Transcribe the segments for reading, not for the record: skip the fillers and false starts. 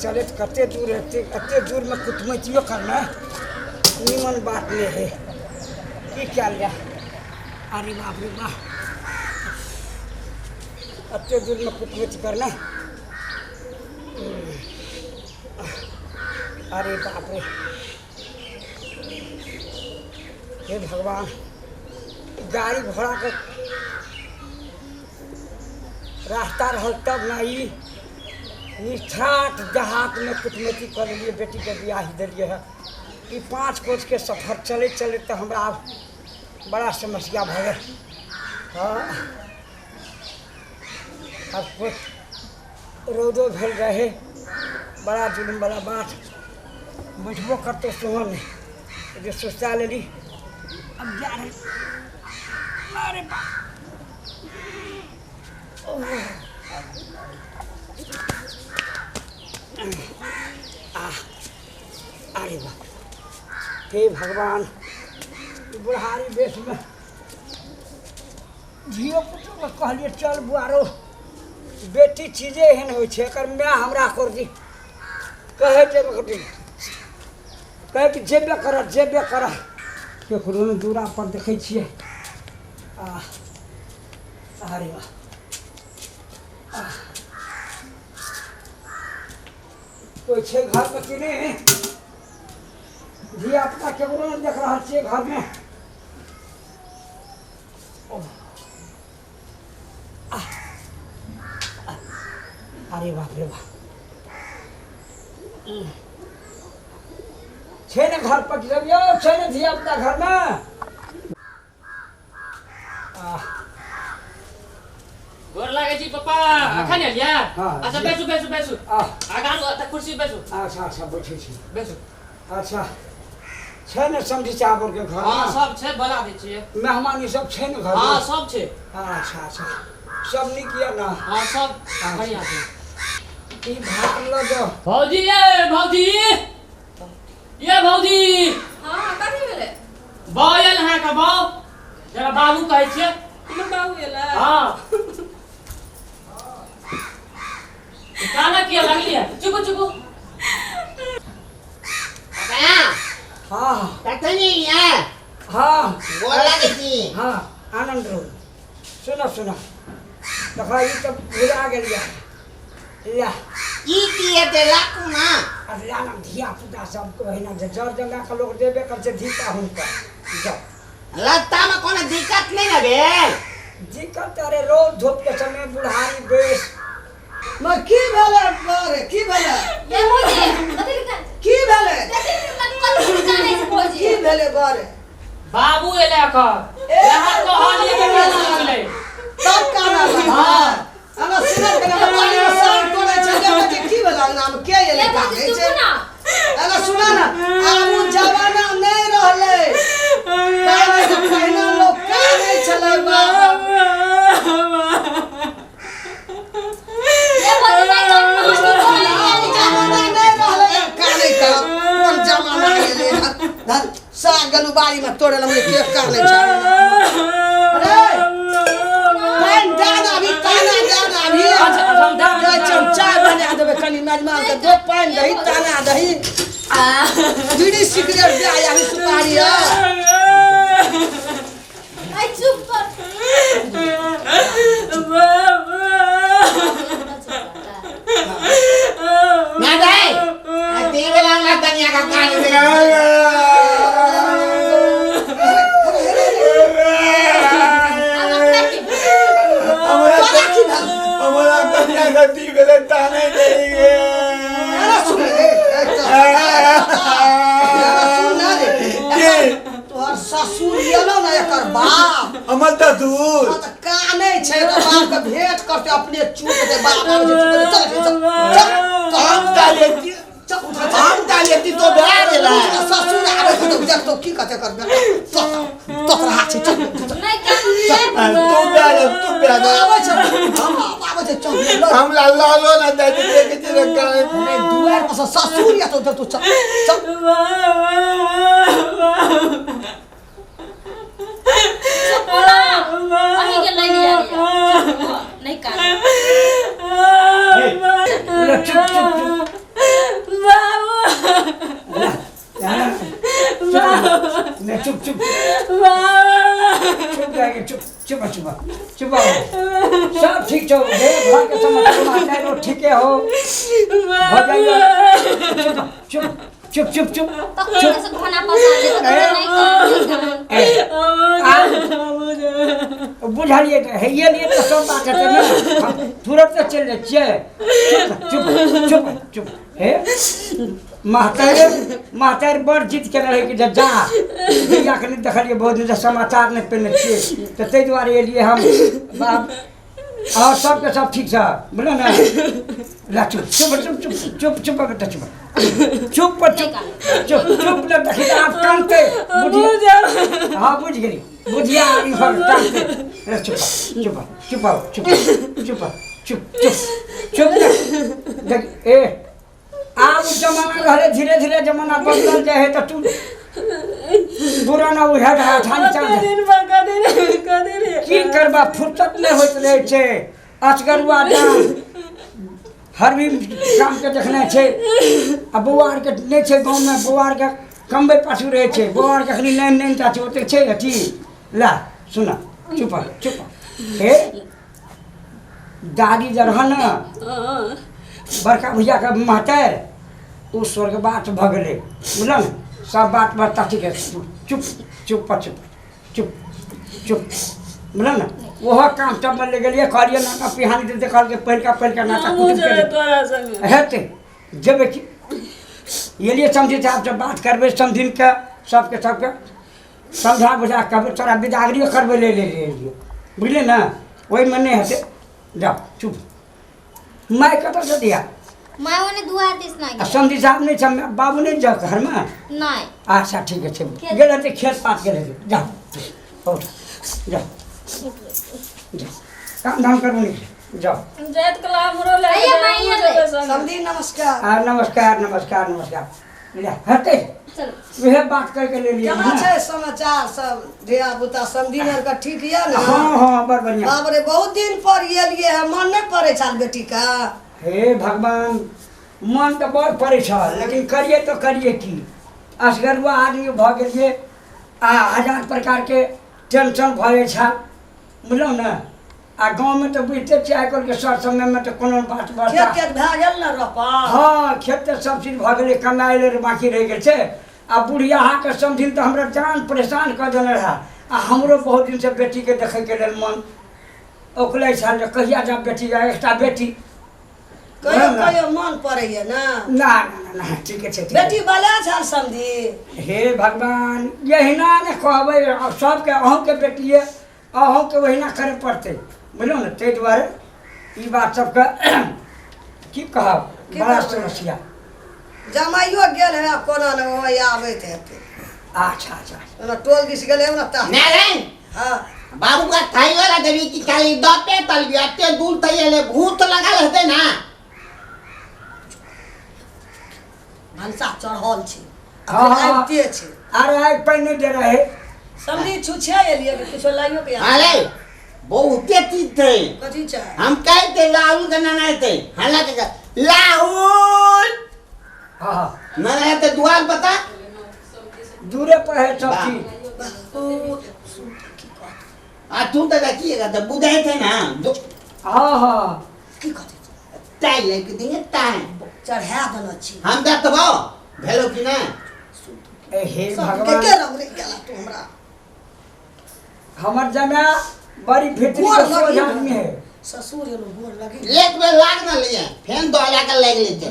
चलैत कते दूर हेतै? एते दूरमे कुटमैतियो करना निमन बात नहि है। की कयल जाय? अरे बाप रे बाप, एते दूरमे कुटमैती करना। अरे बाप रे, हे भगवान, गाड़ी घोड़ाके रास्ता रहल तब ने। ई निठाट देहातमे कुटमैती कऽ लेलियै, बेटीके बियाह देलियै हँ। ई 5 कोसके सफर चलैत चलैत तऽ हमरा आब बड़ा समस्या भऽ गेल। हँ, आब रौदो भेल रहै, बड़ा जुलुमवला बात। बैठबो करतौ सेहो नहि जे सुस्ता लेली। अब जा रहे। अरे बाप, अरे बाप, हे भगवान, बुढ़ारी बेशमे धियो पुतोके कहलियै चल बुआरो, बेटी चीजे एहन होइ छै। एकर माय हमरा कर दी कहै जे कहै कि जेबे करत जेबे करत। केकरो ने दूरा पर देखै छियै। आ अरे वाह, कोइ छै घरमे कि नहि? धिया पुता केकरो नहि देख रहल छियै घरमे। अरे बाप रे बाप, छै ने घर पर सब यौ? छै ने धिया पुता घरमे? गोर लागै छी पप्पा। अखन एलियै? हाँ। अच्छा, बैसू बैसू बैसू। आगाँ ओतऽ कुर्सी, बैसू। अच्छा अच्छा, बैठै छी। बैसू। अच्छा, छै ने समझी चावल के घर? हाँ, सब छै, बोला दै छियै। मेहमान ई सब छै ने घर? हाँ, सब छै। अच्छा अच्छा, सब नीक यऽ ने? हाँ, सब बढ़िआँ छै। ई भात लऽ जाउ। भौजी, ये भौजी, ये भौजी। हाँ, कथी भेलै? बाउ आयल अहाँके, बाउ, जरा बाबू कहै छियै। हमर बाबू एलै? हाँ। काना किया लगलियै? चुप चुप। हाँ। कतनी है? हाँ। गोर लागै छी। हाँ, आनंद रहू। सुनऽ सुनऽ, देखऽ, ई तऽ भुला गेल यऽ। ला। की की हेतै? राखू ना। अरे ला ना, धिया पुता सबके ओहिना जे जर जंगा के लोक देबे करै छै धी पाहुनके। जाउ। लत्तामे कोनो दिक्कत नहि ने भेल? दिक्कत? अरे रौद धूप के समय, बुढ़ारी बेस। माँ, की भेलै रे? की भेलै? ये भौजी, कथी के? की भेलै? कथी के कथी के कानै छै भौजी? की भेलै बरे? बाबू एलै एखन। यहाँ कहलियै तऽ केना निकलै? तब काना? हाँ। हमरा सुनल के हमरा बाड़ी में साग तोड़ै छै, देखै छै की भेलै अंगना में, के एलै? ये भौजी, कानै छै। चुप ना। अरे सुना ना, आब उ जमाना नहि रहलै। कानै से पहिने लोक कानै छलै बाप। ये भौजी, नहीं कानू, आब उ जमाना नहि रहलै कानै के। कोन जमाना एलै हन? धन साग गेलु बाड़ी में तोड़े लए, के कानै छै? अरे पानि दए दे अभी, ताना दए दे अभी। अच्छा अच्छा, हम दए जाइ छियै, हम चाय बना देबै कनि मेजमान के। दो पानि दही, ताना दही, बीड़ी सिगरेट दे अभी, सुपारी है। आई चुप कर। ना दाइ, आ ते बेला हमरा कनिया का कान दे। आब अपना की हमरा तोरा की भेल? हमरा कन्या गति भेलै ताने दैगे। अरे सुन रे, ए, चल। अरे सुन ना रे। के? तोहर ससुर एलो ना, एकर बाप। हमर ससुर? हाँ, तऽ कानै छै, एकर बाप के भेंट करते अपने चुप दे। बाप आबै छै, चुप दे। चल चल चल। हम ताले चल, उठ, चल। हम ताले ती तो भए गेलै। उठ, ससुर आबै छै तऽ देखतो की कहते एकर बेटा। तोत तोत रहा छै। चल चल। नहीं कानू। तू प्यार, तू प्यार। आबै छै, हम आबै छै, चल लड़। हमरा लालो ना दै छै, देखै छै रे काने। नहीं, दुआर पर से ससुर या तो देखतो। चल चल। चुप ना, अहीं के लई लिया नहीं कानू। ले, चुप चुप चुप। गे चुप चुप चुप चुप सब ठीक छौ हे घर के समाचार ठीके हो भऽ जाइए चुप चुप चुप चुप चुप तखन से घोना पसार दे तऽ नहि काम बुझलियै तऽ हेये लिए तऽ सब बात हेतै ने तुरंत तऽ चलि जाइ छियै चुप चुप चुप चुप हे महतारि महतारि बड़ जिद केने रहै कि जे जा भैयाके नहि देखलियै बहुत दिनसँ समाचार नहि पेने छियै तऽ ताहि दुआरे एलियै हम बाप और सबके सब ठीक छै बुझलो ने ला चुप चुप चुप चुप चुप चुप बेटा चुप चुप चुप चुप चुप ने देखी तऽ आब कानते बुझिया हाँ बुझि गेली बुझिया ई भर कानते रे चुप चुप चुप चुप चुप चुप चुप चुप ने देख ए आब जमाना रहले धीरे धीरे जमाना बदलल जाइ है तऽ तू पुराना उहे रहा छान चाँद की करबा फुर्सत नहि होइत रहै छै असगरुआ जान हर भी कामके देखने छै आ बौआ आरके नहि छै गाँवमे बौआ आरके कमबै पाछू रहै छै बौआ आरके एखनी नाइन नाइन टा छै ओतेक छै अथी ला सुन चुप चुप हे दादी जे रहन ने बड़का भैयाके महतारि ओ स्वर्गवास भऽ गेलै बुझल ने सब बात बता ठीक है चुप चुप चुप चुप चुप बुझल ने ओहो काम सबमे ले गेलियै कहलियै नाना पिहानी देते कहलकै पहिलका पहिलका नाता कुटुम के हेतै जेबै की एलियै समझी साहब से बात करबै समधिनके सबके सबके समझा बुझा कहबै तोरा बिदागरियो करबै ले ले एलियै बुझलियै ने ओहिमे नहि हेतै जाउ चुप माय कतऽसँ दिया माय ओने दुआर दिस ना आ गेल समधी साहब नहि छै बाबू नहि जाउ घरमे नहीं अच्छा ठीक छै गेल हेतै खेत पात गेल हेतै जाउ उठ जाउ जाउ काम धाम करू नहि जाउ जाइत कला हमरो ले अइए माय, अइए। समधी नमस्कार आ नमस्कार नमस्कार नमस्कार ले हेतै चलो वएह बात करके ले लियै केना छै समाचार सब धिया पुता समधी आरके ठीक यऽ ने हाँ हाँ बड़ बढ़िआँ बाप रे बहुत दिन पर एलियै है मन नहि पड़ै छल बेटी के हे भगवान मन तऽ बड़ पड़ै छल लेकिन करियै तऽ करियै की असगरुआ आदमी भऽ गेलियै आ हजार प्रकारके टेंशन भऽ जाइ छल बुझलहुँ ने आ गाँवमे तऽ बुझिते छियै आइ काल्हिके सर समयमे तऽ कोनो बात खेत बर्ता तेत भए गेल ने रोपा हँ खेत तऽ सब चीज भऽ गेलै कमाइ लेल बाँकी रहि गेल छै आ बुढ़िया अहाँके समधिन तऽ हमरा जान परेशान कऽ देने रहए आ हमरो बहुत दिनसँ बेटीके देखैके लेल मन ओकलै छल जे कहिया जाब बेटी एकटा बेटी कहियो कहियो मन पड़ैया ने ना ना ना ठीके छै ठीके बेटी बला छल समधी हे भगवान एहिना ने कहबै आब सबके अहूँके बेटिए अहूँके ओहिना करय पड़तै बुझलहुँ ने ताहि दुआरे ई बात सबके की कहब की बड़ा कहबै? समस्या जमाइयो गेल है कोना ने ओहि आबैत हेतै अच्छा अच्छा ओना टोल दिस गेलै ने तऽ नारायण हँ बाबू का थाई वाला देवी की खाली दते तलबी अते दूर तैले भूत लगल हेतै ना भनसा चढ़ल छै हाँ, हाँ। आबिते छै अरे आइ पानि नहि दे रहे समझी छुछे एलियै कि किछो लाइयो के आन। अरे बहुते चीज थे कथी छै हम कहते लाहुल के ना थे हालांकि लाहुल हाँ हाँ ना रहते दुआर बता दूरे पर है सब चीज आ तू तो देखिएगा तो बुझे थे ना हाँ हाँ की कहते ताई लेके देंगे ताई चढ़ा देने छी हम देखबो भेलो कि ना ए हे सब के भगवान के रंग गेला तू हमरा हमर जमा बड़ी भीतरी गोर के सोझ लगी आदमी है ससुर एलो गोर लगी एक बेर लाग ना लिए फेन दो के लग लेते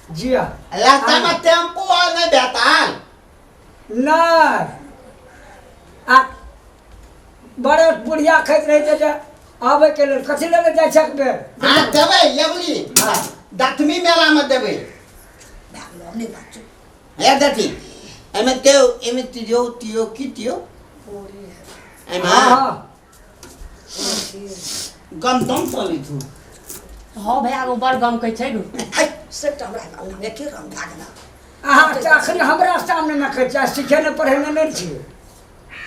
जी हाँ रास्ता में टेम्पू और नहीं बेताल नहीं आ बड़े बुढ़िया खाइत रहै छै जे आबै के लेल कथी लेने जाइ छै बेर हाँ देबै लेबली दशमी मेला में देबै भए गेलो हम नहि बाजू हे देखी एमे तेव एमे तियो तियो की तियो एमे हाँ हाँ गम दम चली थू हाँ भैया वो बड़ गम कहै छै गो है सेटा हमरा अंगना में के रंग भए गेला अहाँ तऽ अखन हमरा सामने मे कहै छियै सिखे ने पढ़े ने नहि छियै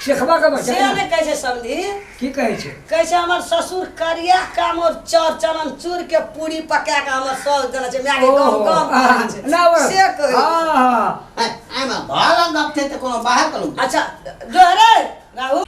सिखबा के से बच्चा नहि कहै छै समधी की कहै छै कहै छै हमर ससुर करिया काम और चर चनन चूर के पूरी पका के हमर सास देने छै माय के गम गम करै छै ना से कहै हाँ हाँ एमे भला गप थे त कोनो बाहर करू अच्छा जो रे राहुल